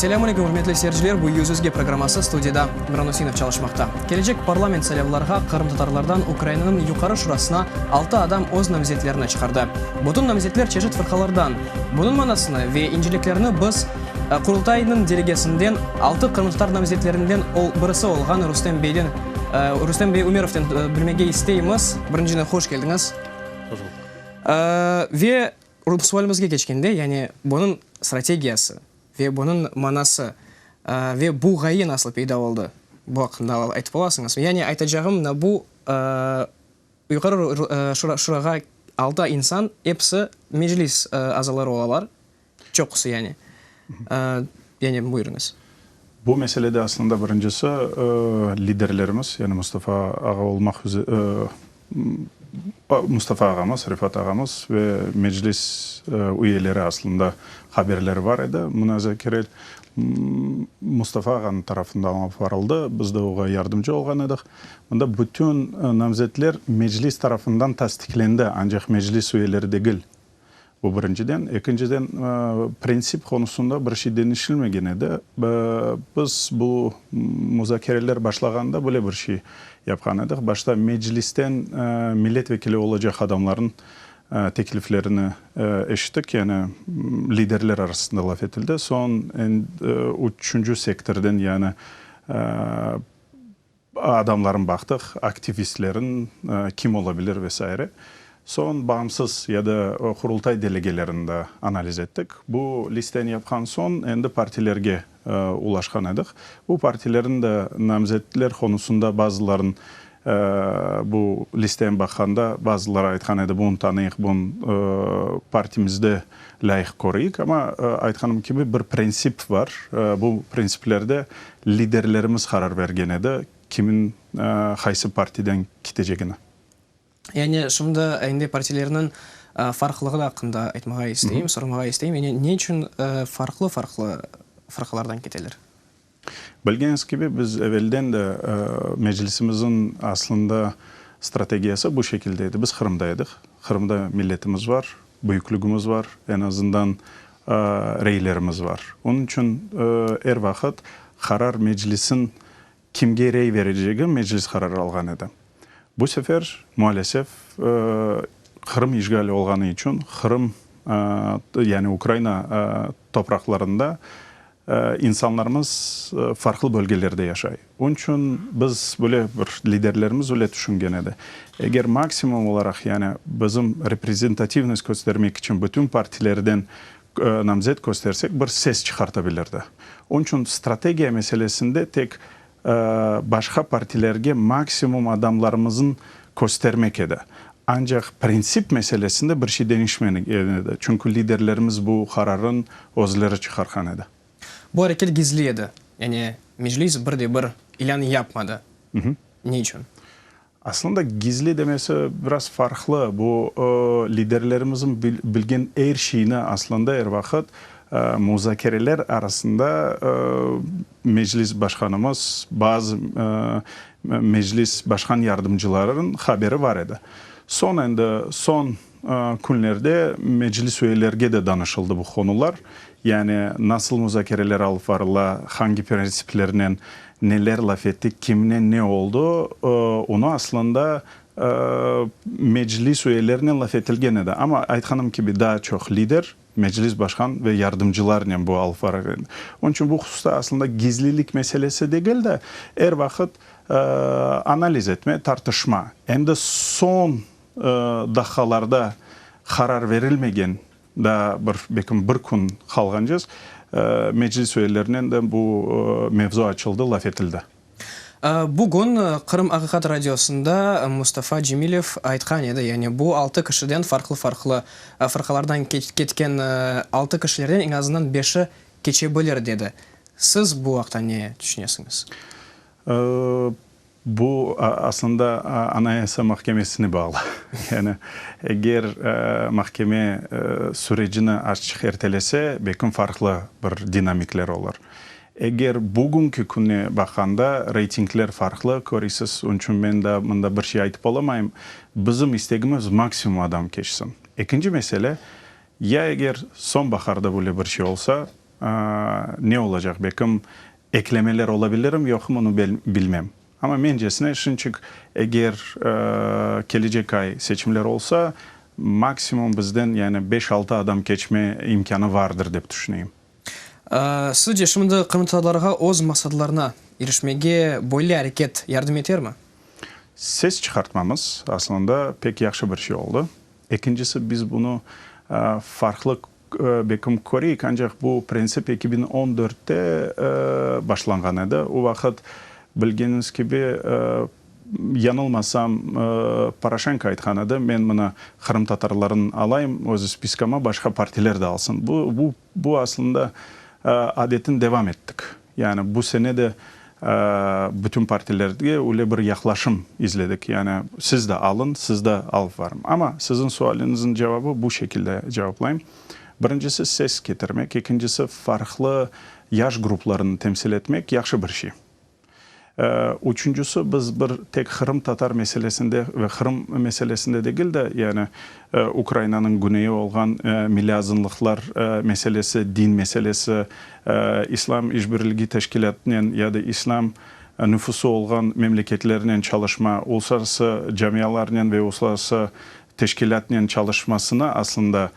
Selâm aleyküm, ürmetli seyirciler! Bu Yüz yüzge programması, studiyada İmran Üseinov çalışmaqta. Kelecek parlament saylavlarğa qırımtatarlardan Ukrainanıñ Yuqarı Şurasına altı adam öz namzetlerini çıqardı. Bütün namzetler çeşit fırqalardan. Bunıñ manasını ve inceliklerini biz Qurultaynıñ delegesinden altı qırımtatar namzetlerinden birisi olğan Rustem beyden, Rustem bey Ümerovden bilmege isteymiz. Birinciden hoş keldiñiz. Hoş buldıq. Ve sualimizge keçkende, yani bunıñ strategiyası ve bunıñ manası ve bu ğaye nasıl peyda oldı, bu aqqında aytıp olasıñızmı? Yani aytacağım mına bu Yuqarı Şurağa altı insan, episi Meclis azaları olalar, çoqusı yani. Yani buyurıñız. Bu meselede aslında birincisi liderlerimiz, yani Mustafa ağa olmaq Mustafa ağamız, Refat ağamız ve Meclis üyeleri aslında haberleri bar edi. Munazakere Mustafa ağanıñ tarafından alıp barıldı, biz de oğa yardımcı olğan edik. Mında bütün namzetler Meclis tarafından tasdiklendi, ancaq Meclis üyeleri degil. Bu birinciden. Ekinciden, printsip qonusında bir şey deñişilmegen edi. Biz bu muzakereler başlağanda böyle bir şey yapqan edik. Başta Meclisten millet vekili olacaq adamlarnıñ tekliflerini eşittik, yani liderler arasında laf etildi. Soñ üçünci sektordan, yani adamların baqtıq, aktivistlerin kim olabilir ve saire. Soñ bağımsız ya da Qurultay delegelerini de analiz ettik. Bu listeni yapqan soñ endi partilerge ulaşqan edik. Bu partilerin de namzetler qonusında bazıların bu listeni baqqanda bazıları aytqan edi, bunı tanıyıq, bunı partimizde lâyıq köreyik. Amma aytqanım kibi bir prensip bar. Bu prinsiplerde Liderlerimiz qarar bergen edi, kimin qaysı partiden kitecegini. Yani şimdi endi partilerniñ farqlılığı aqqında aytmağa isteyim, soramağa isteyim. Yani ne içün farqlı-farqlı fırqalardan keteler? Bilgeniñiz kibi, biz evelden de Meclisimizniñ aslında strategiyası bu şekilde edi. Biz Qırımda edik. Qırımda milletimiz bar, büyükligimiz bar, eñ azından reylerimiz bar. Onıñ içün er vaqıt qarar Meclisniñ kimge rey berecegi Meclis qarar alğan edi. Bu sefer, mualesef, Qırım işğal olğanı içün Qırım, yani Ukraina topraqlarında İnsanlarımız farqlı bölgelerde yaşay. Onıñ içün biz böyle bir liderlerimiz öyle tüşüngen edi. Eger maksimum olaraq, yani bizim reprezentativnost köstermek içün bütün partilerden namzet köstersek, bir ses çıqartabilirdi. Onıñ içün strategiya meselesinde tek başqa partilerge maksimum adamlarımıznı köstermek edi. Ancaq printsip meselesinde bir şey deñişmegen edi, çünki liderlerimiz bu qararın özleri çıqarğan edi. Bu areket gizli edi, yani Meclis bir de bir ilân yapmadı. Ne içün? Aslında gizli demesi biraz farqlı. Bu liderlerimizin bilgen er şeyni aslında er vaqıt muzakereler arasında Meclis başqanımız, bazı Meclis başqan yardımcılarınıñ haberi bar edi. Soñ endi soñ künlerde Meclis üyelerge de danışıldı bu qonular. Yani nasıl muzakereler alıp varıla, hangi prensiplernen neler laf ettik, kimnen ne oldı, onı aslında Meclis üyelerinen laf etilgen edi. Amma aytqanım kibi, daa çoq lider, Meclis başqan ve yardımcılarnen bu alıp varılğan edi. Onıñ içün bu hususta aslında gizlilik meselesi degil de, er vaqıt analiz etme, tartışma. Em de soñ daqqalarda qarar verilmegen Daa bir, belkim bir kün qalğancez, Meclis üyelerinen de bu mevzu açıldı, laf etildi. Bugün Qırım Aqiqat Radiosında Mustafa Cemilev aytqan edi, yani bu altı kişiden, farqlı-farqlı fırqalardan ketken altı kişilerden eñ azından beşi keçe bilir, dedi. Siz bu aqta ne tüşünesiñiz? Bu, aslında, Anayasa mahkemesine bağlı. Yani, eger mahkeme sürecini azçıq ertelese, belkim farqlı bir dinamikler olur. Eger bugünki künne baqqanda, reytingler farqlı, köresiz, onıñ içün men daa mında bir şey aytıp olamayım. Bizim istegimiz, maksimum adam keçsin. Ekinci mesele, ya eger soñbaharda böyle bir şey olsa, Ne olacaq, belkim, eklemeler olabilirmi, yoqmı, onı bilmem. Amma mencesine, şimdçik, eger kelecek ay seçimler olsa, maksimum bizden, yani beş-altı adam keçme imkânı vardır, dep tüşüneyim. Sizce, şimdi qırımtatarlarğa öz maqsadlarına irişmege böyle areket yardım etermi? Ses çıqartmamız, aslında, pek yahşı bir şey oldı. Ekincisi, biz bunı farqlı bekim köreyik, ancaq bu prensip 2014-te başlanğan edi. O vaqıt, bilgeniñiz kibi, yañılmasam, Poroşenko aytqan edi, men mına qırımtatarlarnı alayım öz spiskama, başqa partiler de alsın. Bu, bu, bu aslında adetni devam ettik. Yani bu sene de bütün partilerge öyle bir yaqlaşım izledik. Yani siz de alın, siz de alıp varım. Amma siziñ sualiñizniñ cevabı bu şekilde cevaplayım. Birincisi, ses ketirmek, ekincisi, farqlı yaş gruplarını temsil etmek yahşı bir şey. Üçüncisi, biz bir tek qırımtatar meselesinde ve Qırım meselesinde degil de, yani Ukrainanıñ güneyi olğan milliy azınlıqlar meselesi, din meselesi, İslam İşbirligi Teşkilâtınen ya da İslam nüfusı olğan memleketlernen çalışma, uluslararası camialarnen ve uluslararası teşkilâtnen çalışmasını aslında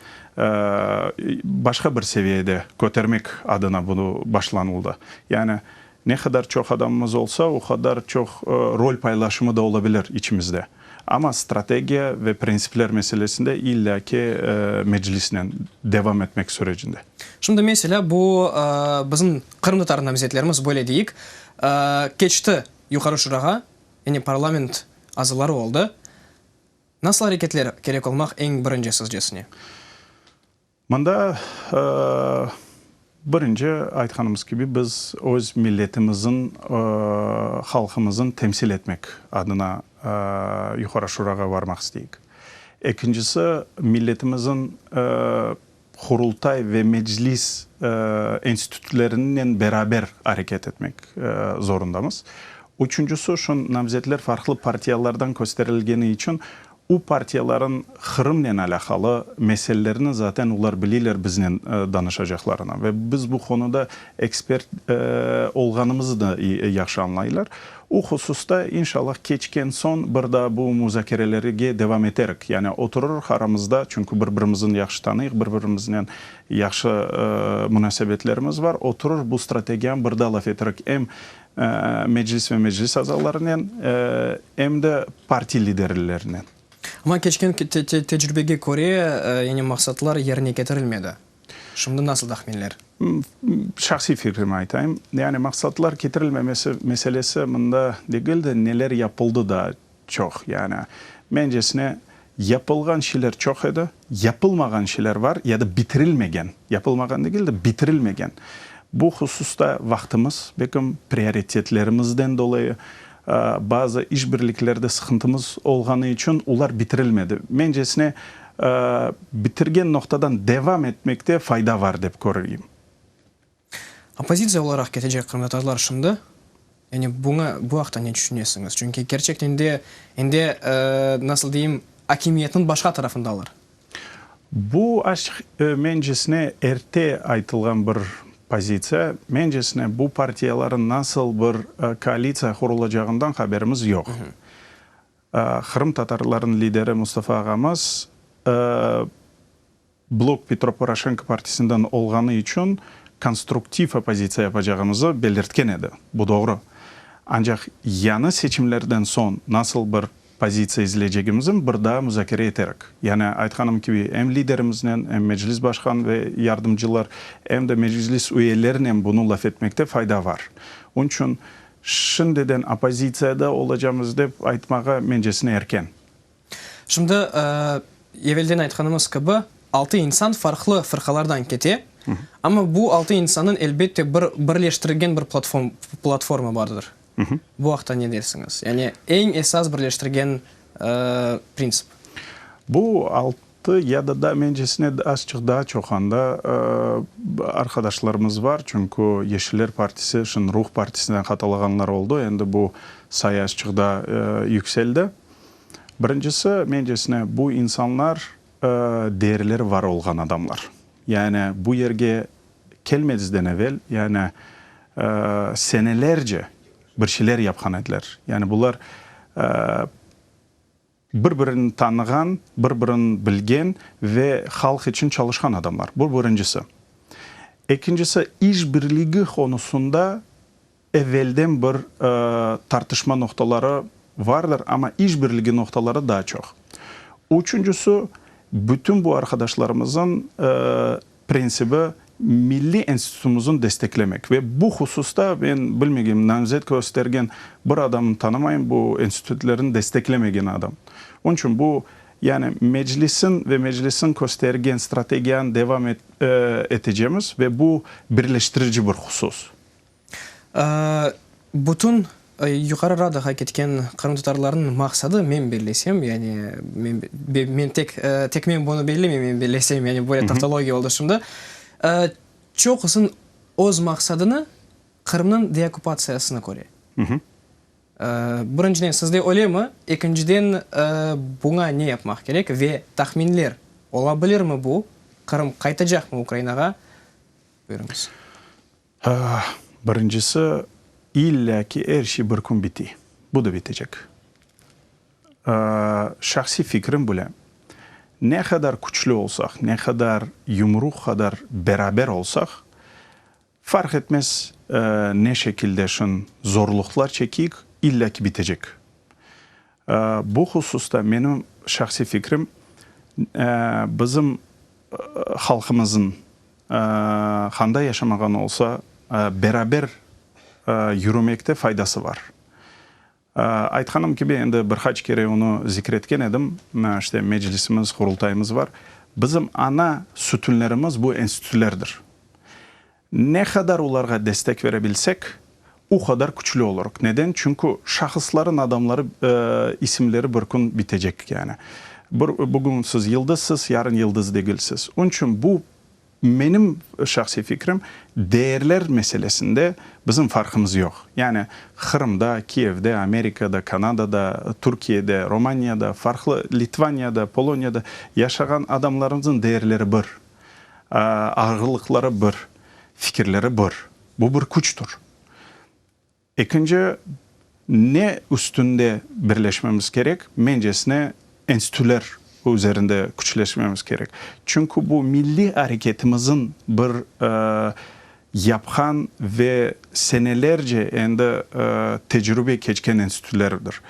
başqa bir seviyede kötermek adına bunu başlanıldı. Yani Ne qadar çoq adamımız olsa, o qadar çoq rol paylaşımı da ola bilir içimizde. Amma strategiya ve prensipler meselesinde illâ ki Meclisnen devam etmek sürecinde. Şimdi meselâ bu bizim qırımtatar namzetlerimiz, böyle deyik, keçti Yuqarı Şurağa, yani parlament azaları oldı. Nasıl areketler kerek olmaq eñ birinci sizcesine? Mında, birinci, aytqanımız kibi, biz öz milletimizin, halqımızın temsil etmek adına Yuqarı Şurağa varmaq isteyik. Ekincisi, milletimizin Qurultay ve Meclis enstitutlerinen beraber areket etmek zorundamız. Üçüncisi, şu namzetler farqlı partiyalardan kösterilgeni içün, U partiyaların Qırımnen alâqalı meselelerini zaten olar bileyler biznen danışacaqlarını ve biz bu qonuda ekspert olğanımızı da yahşı añlaylar. U hususta inşallah keçken soñ bir daa bu muzakerelerge devam eterik. Yani oturırıq aramızda, çünki bir-birimizin yahşı tanıyıq, bir-birimiznen yahşı munasebetlerimiz bar, oturır bu strategiyanı bir daa laf eterik em Meclis ve meclis azalarınen, em de parti liderlerinen. Amma keçken tecrübege köre, yani maqsatlar yerine ketirilmedi. Şimdi nasıl tahminler? Şahsiy fikrimi aytayım. Yani maqsatlar ketirilmemesi meselesi mında degil de, neler yapıldı da çoq. Yani, mencesine, yapılğan şeyler çoq edi, yapılmağan şeyler var ya da bitirilmegen, yapılmağan degil de, bitirilmegen. Bu hususta vaqtımız, belkim, prioritetlerimizden dolayı, bazı işbirliklerde sıqıntımız olğanı içün olar bitirilmedi. Mencesine, bitirgen noqtadan devam etmekte fayda var, dep körüyim. Oppozitsiya olaraq ketecek qırımtatarlar şimdi, yani buña, bu aqta ne tüşünesiñiz? Çünki kerçekten de endi, nasıl deyim, akimiyetniñ başqa tarafındalar. Bu, açıq, mencesine, erte aytılğan bir pozitsiya. Mencesine, bu partiyaların nasıl bir koalitsiya qurulacağından haberimiz yoq. Qırımtatarlarnıñ lideri Mustafa ağamız, Blok Petro Poroşenko partisinden olğanı içün konstruktiv oppozitsiya yapacağımızı belirtken edi. Bu doğru. Ancaq yañı seçimlerden soñ nasıl bir pozitsiya izleycegimizni bir daa muzakere eterik. Yani, aytqanım kibi, em liderimiznen, em Meclis başqan ve yardımcılar, em de Meclis üyelerinen bunı laf etmekte fayda var. Onıñ içün şimdiden oppozitsiyada olacamız dep aytmağa mencesine erken. Şimdi, evelden aytqanımız kibi, altı insan farqlı fırqalardan kete, amma bu altı insannıñ, elbette, bir birleştirgen bir platforma bardır. Bu aqta ne dersiñiz? Yani eñ esas birleştirgen printsip. Bu altı ya da daa, mencesine, azçıq daa çoq anda arqadaşlarımız bar, çünki Yeşiller partisi, şimdi Ruh partisinden qatılğanlar oldı, endi bu sayı azçıq daa yükseldi. Birincisi, mencesine, bu insanlar değerleri var olğan adamlar. Yani bu yerge. Kelmezden evel, yani senelerce bir şeyler yapqan ediler. Yani bular bir-birini tanığan, bir-birini bilgen ve halq içün çalışqan adamlar. Bu birincisi. Ekincisi, işbirligi qonusında Evelden bir tartışma noqtaları vardır, amma işbirligi noqtaları daa çoq. Üçüncisi, bütün bu arqadaşlarımızın prinsibi milliy enstitutımıznı desteklemek. Ve bu hususta men bilmegem, namzet köstergen bir adamnı tanımayım, bu enstitutlerni desteklemegen adam. Onıñ içün bu, yani Meclisin ve Meclisin köstergen strategiyanı devam etecemiz ve bu birleştirici bir husus. Bütün Yuqarı Radağa ketken qırımtatarlarnıñ maqsadı, men bellesem, yani men, men tek, tek men bunı bellemeyim, men bellesem, yani böyle tavtologiya oldı şimdi, çoqusınıñ öz maqsadını Qırımnıñ deokupatsiyasını köre. Birinciden, sizde öylemi? Ekinciden, buña ne yapmaq kerek ve tahminler ola bilirmi bu, Qırım qaytacaqmı Ukrainağa? Buyurıñız. Birincisi, illâ ki er şey bir kün bite. Bu da bitecek. Şahsiy fikrim bile, ne qadar küçlü olsaq, ne qadar yumruq qadar beraber olsaq, farq etmez ne şekilde şın zorluqlar çekeyik, illâ ki bitecek. Bu hususta menim şahsiy fikrim, bizim halqımızın qanday yaşamağan olsa, beraber yürümekte faydası bar. Aytqanım kibi, endi bir qaç kere onı zikretken edim, işte, Meclisimiz, Qurultayımız bar. Bizim ana sütünlerimiz bu enstitülerdir. Ne qadar olarğa destek bere bilsek, o qadar küçlü olurıq. Neden? Çünki şahısların adamları, isimleri bir kün bitecek yani. Bir, bugün siz yıldızsız, yarın yıldız degilsiz. Onıñ içün bu, menim şahsiy fikrim, değerler meselesinde bizim farqımız yoq. Yani Qırımda, Kiyevde, Amerikada, Kanadada, Türkiyede, Romaniyada, farqlı Litvaniyada, Poloniyada yaşağan adamlarımızın değerleri bir. Ağırlıqları bir, fikirleri bir. Bu bir küçtür. Ekinci, ne üstünde birleşmemiz kerek? Mencesine, enstitüler üzerinde küçleşmemiz kerek. Çünki bu milliy areketimizin bir yapqan ve senelerce endi tecrübe keçken enstitülerdir.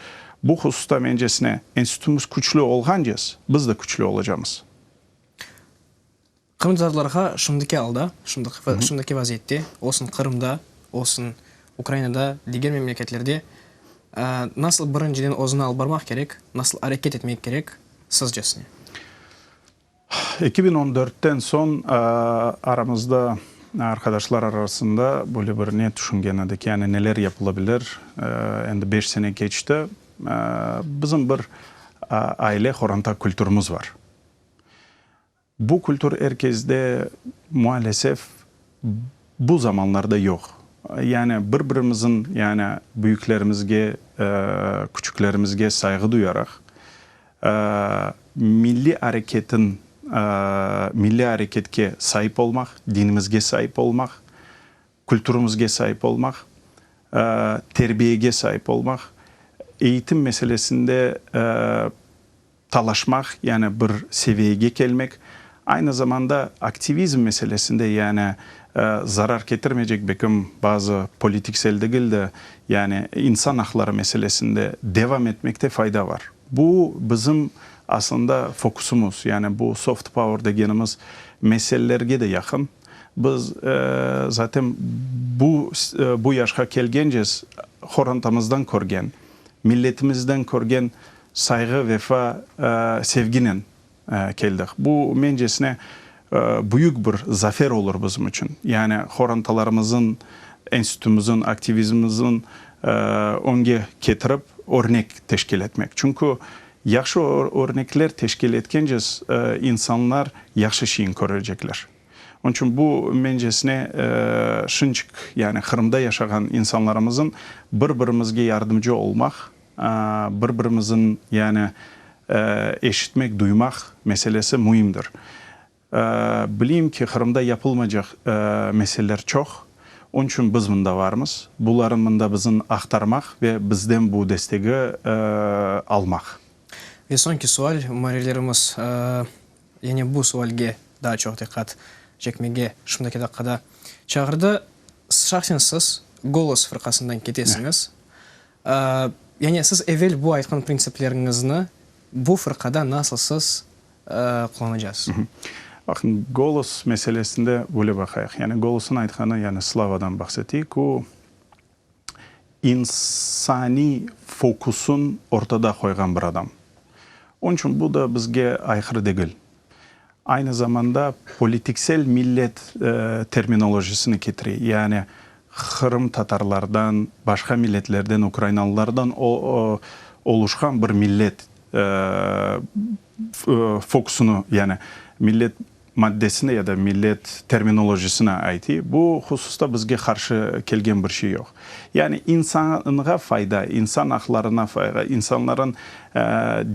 Bu hususta, mencesine, enstitümüz küçlü olğances, biz de küçlü olacamız. Qırımtatarlarğa şimdiki alda, şimdiki vaziyette, olsun Qırımda, olsun Ukrainada, diger memleketlerde nasıl birinciden özüni alıp barmaq kerek, nasıl areket etmek kerek, sizcesine? 2014-ten soñ aramızda, arqadaşlar arasında böyle bir ne tüşüngen edik, yani neler yapılabilir, endi beş sene keçti, bizim bir aile, qoranta kültürimiz bar. Bu kültür er kezde, mualesef, bu zamanlarda yoq. Yani bir-birimizin, yani büyüklerimizge, küçüklerimizge sayğı duyaraq, milliy areketin, milliy areketke saip olmaq, dinimizge saip olmaq, kültürimizge saip olmaq, terbiyege saip olmaq, eğitim meselesinde talaşmaq, yani bir seviyege kelmek, aynı zamanda aktivizm meselesinde, yani zarar ketirmeycek bekim bazı politiksel degil de, yani insan aqları meselesinde devam etmekte fayda var. Bu bizim aslında fokusımız, yani bu soft power degenimiz meselelerge de yaqın. Biz zaten bu bu yaşqa kelgencez qorantamızdan körgen, milletimizden körgen sayğı, vefa, sevginen keldik. Bu, mencesine, büyük bir zafer olur bizim içün. Yani qorantalarımızın, enstitümizin, aktivizmimizin öñge ketirip, örnek teşkil etmek. Çünki yahşı örnekler teşkil etkencez insanlar yahşı şeyin körecekler. Onıñ içün bu, mencesine, şınçık, yani Qırımda yaşağan insanlarımızın bir-birimizge yardımcı olmaq, bir-birimizin, yani eşitmek, duymaq meselesi müimdir. Bileyim ki, Qırımda yapılmaycaq meseleler çoq, onıñ içün biz mında varmız, buların mında bizim aqtarmaq ve bizden bu destegi almaq. Ve soñki sual, muarrirlerimiz yani bu sualge daa çoq diqqat çekmege şimdiki daqqada çağırdı. Şahsen siz Golos fırqasından ketesiñiz. Yani siz evel bu aytqan printsipleriñizni bu fırqada nasıl siz qullanacasız? Baqıñ, Golos meselesinde böyle baqayıq. Yani Golosnıñ aytqanı, yani Slavadan bahs eteyik, o, insaniy fokusın ortada qoyğan bir adam. Onıñ içün bu da bizge ayqırı degil. Aynı zamanda politiksel millet terminolojisini ketire, yani qırımtatarlardan, başqa milletlerden, ukrainalılardan oluşqan bir millet fokusını, yani millet maddesini ya da millet terminolojisini aytı. Bu hususta bizge qarşı kelgen bir şey yoq. Yani insanğa fayda, insan aqlarına fayda, insanların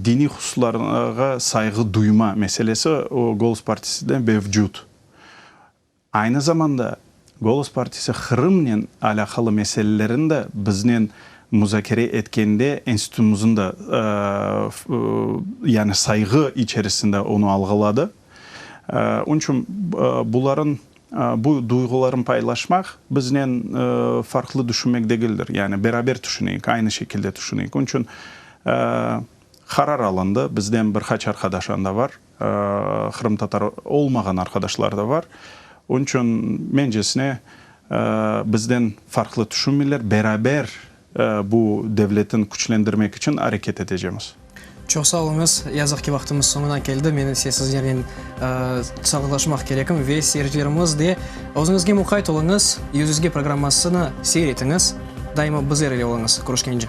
diniy hususlarğa sayğı duyma meselesi o Golos partisinde mevcut. Aynı zamanda Golos partisi Qırımnen alâqalı meselelerini de biznen muzakere etkende institutımıznıñ da yani sayğı içerisinde onı alğıladı. Onıñ içün buların bu duyğuların paylaşmaq biznen farqlı düşünmek degildir. Yani beraber tüşüneyik, aynı şekilde tüşüneyik. Onıñ içün qarar alındı. Bizden bir qaç arqadaş anda var. Qırımtatar olmağan arqadaşlar da var. Onıñ içün, mencesine, bizden farqlı tüşünmeyler, beraber bu devletni küçlendirmek içün areket etecemiz. Çoq sağ oluñız. Yazıq ki, vaqtımız soñuna keldi. Men ise sizlernen sağlıqlaşmaq kerekim ve seyircilerimiz de özüñizge muqayt oluñız, Yüz yüzge programmasını seyir etiñiz. Daima bizler ile oluñız. Körüşkence.